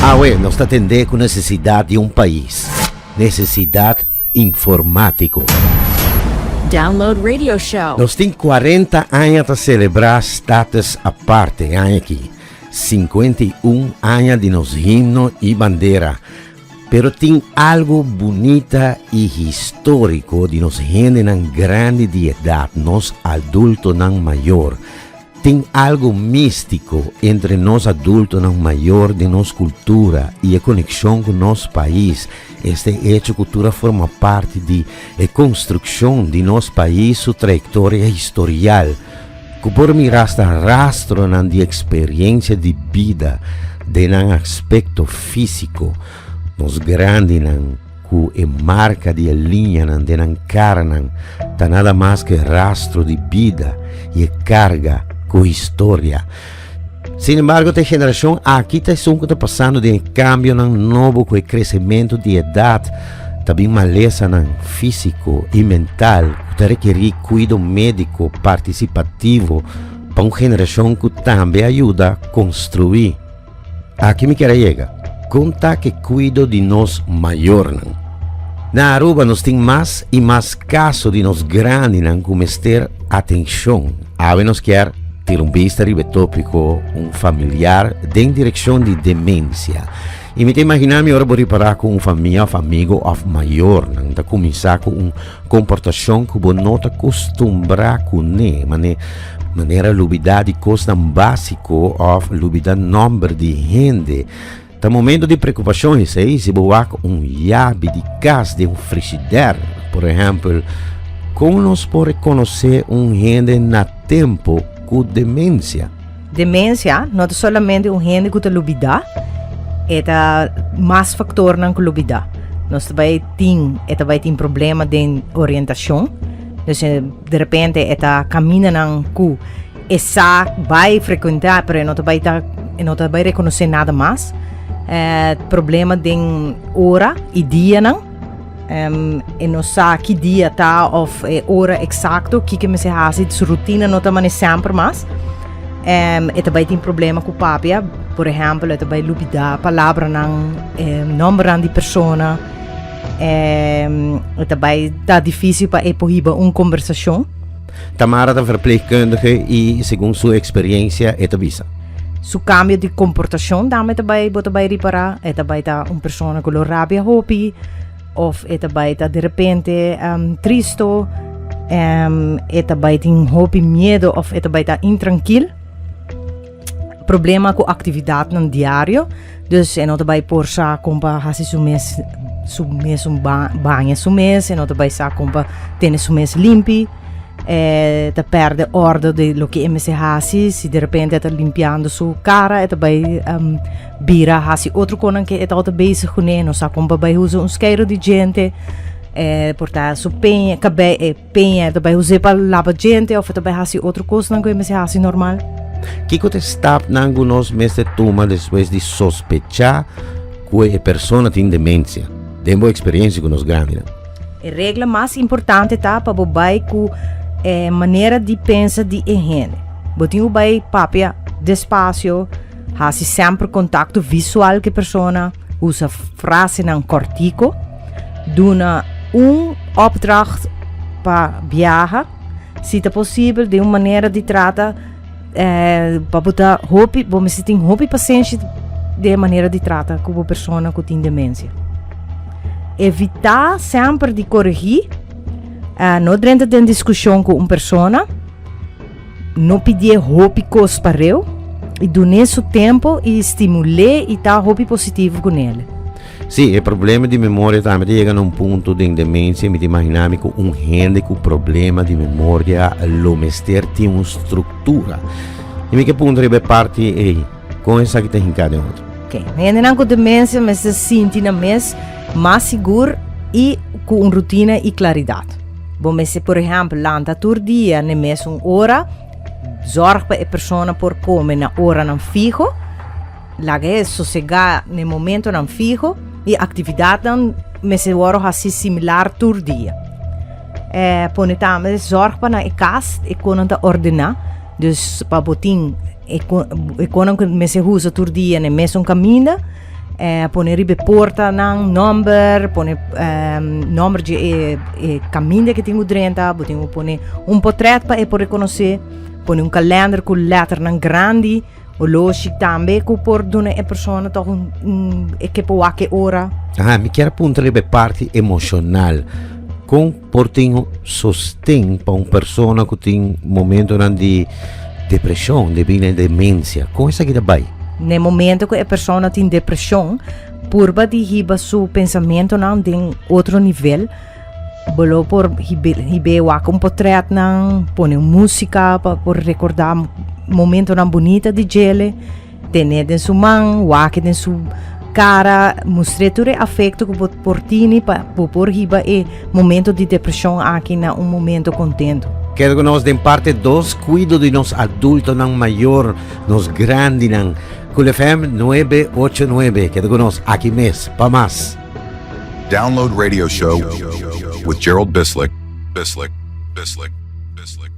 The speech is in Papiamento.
Awe nos ta atendé ku nesesidat di un pais, nesesidat informátiko. Download radio show. Nos tin 40 aña ta selebrá Status Aparte e aña aki, 51 aña di nos himno i bandera. Pero tin algu bunita i históriko di nos hendenan grandi di edat, nos adultonan mayor. Tin algu místiko entre nos adultonan mayor den nos kultura i e konekshon ku nos pais. Este echo ku tur a forma parti di e konstrukshon di nos pais su trayektoria historial, ku por mira asta rastronan di eksperensia di bida den nan aspekto físiko. Nos grandinan ku e marka di e liñanan den nan karanan ta nada mas ku e rastro di bida i e karga ku historia. Sin embargo, ta e generashon aki ta esun ku ta pasando den e kambionan nobo ku e kresementu di edat ta bin malesanan físiko i mental ku ta rekerí kuido médiko partisipativo pa un generashon ku tambe a yuda konstruí. Aki mi kier a yega. Kon ta ku e kuido di nos mayornan? Na Aruba nos tin mas i mas kaso di nos grandinan ku mester atenshon. Awe nos kier tira un bista riba e tópiko un familiar den direkshon di demensia. I mi ta imaginá mi ora bo ripará ku un famia òf amigu òf mayornan ta kuminsá ku un komportashon ku bo no ta kustumbrá kuné, mane manera lubidá di kosnan básiko òf lubidá nòmber di hende. Ta momento di preokupashon esei si bo wak un yabi di kas den un frishider, por ehèmpel. Kon nos por rekonosé un hende na tempu ku demensia? Demensia no ta solamente un hende ku ta lubidá, e ta mas faktornan ku lubidá. Nos ta bai tin, e ta bai tin problema den orientashon. Dus de repente e ta kamindanan ku e sa bai frekuentá, pero e no ta bai ta, e no ta bai rekonosé nada mas. Problema den ora i dianan. E no sa ki dia ta of e ora eksakto kiko e mester hasi, su rutina no ta mane semper mas. E ta bai tin problema ku papia, por ehèmpel e ta bai lubidá palabranan, nòmbernan di persona. E ta bai ta difísil pa e por hiba un kombersashon. Tamara ta verpleegkundige i segun su eksperiencia e ta bisa. Su kambio di komportashon tambe ta bai bo ta bai ripará. E ta bai ta un persona ku lo rabia hopi òf e ta bai ta derepente tristo, e ta bai tin hopi miedu òf e ta bai ta intrankil. Problema ku aktividatnan diario, dus e no ta bai por sa kon pa hasi su mes su mes un baña su mes, e no ta bai sa kon pa tene su mes limpi. E ta perde orde di loke e mester hasi, si de repente e ta limpiando su kara e ta bai bira hasi otro konan ke e tabata bezig kuné, no sa kon pa bai usa un skeiro di djente, e por ta su peña kabei e peña e ta bai us'é pa laba djente òf e ta bai hasi otro kosnan ku e mester hasi normal. Kiko ta e stapnan ku nos mester tuma despues di sospechá ku e persona tin demensia, den bo eksperensia ku nos grandinan? E regla mas importante ta pa bo bai ku e manera di pensa di e hende. Bo tin ku bai papia despacio, hasi semper kontakto visual ku e persona, usa frasenan kòrtiko, duna un opdracht pa biaha, si ta posibel den un manera di trata pa bo ta hopi, bo mester tin hopi pasenshi den e manera di trata ku bo persona ku tin demensia. Evitá semper di koregí, no drenta den diskushon ku un persona, no pidié hopi kos pareu i dun'é su tempu i stimul'é i ta hopi positivo kuné. Sí, e problema di memoria tambe ta yega na un punto den demensia. Mi ta imaginá mi ku un hende ku problema di memoria lo mester tin un struktura. I mi ke puntra riba e parti ei, kon esaki ta hinká den otro? Ok, hendenan ku demensia mester sinti nan mes mas sigur i ku un rutina i klaridat. Bo mester, por ehèmpel, lanta tur dia na e mesun ora, zòrg pa e persona por kome na oranan fiho. Laga e sosegá n'e momentonan fiho i aktividatnan mester wòrdu hasi similar tur dia. E pone tambe zòrg pa na e kas e konan ta ordená, dus pa bo tin e konan ku mester usa tur dia n'e mesun kaminda. Pone riba e porta nan nomber, pone nomber di e e kaminda ku tin ku drenta, bo tin ku pone un potret pa e por rekonosé, pone un kalender ku lèternan grandi, oloshi tambe ku por duna e persona tòg un un e ke por wak e ora. Aha, mi kier a puntra riba e parti emoshonal. Kon por tin sosten pa un persona ku tin momentonan di depreshon debí na demensia? Kon esaki ta bai? Na e momento ku e persona tin depreshon, purba di hiba su pensamentonan den otro nivel. Bo lo por hib'é wak un potretnan, pone un músika pa por rekordá momentonan bunita di djele. Ten'é den su man, wak den su kara, mustr'é tur e afekto ku bo por tini pa bo por hiba e momento di depreshon aki na un momento kontentu. Keda ku nos den parte dos, Kuido di nos adultonan mayor, nos grandinan. Cool FM 989. Keda ku nos aki mes pa mas. Download Radio Show with Gerald Bislick, Bislick, Bislick, Bislick.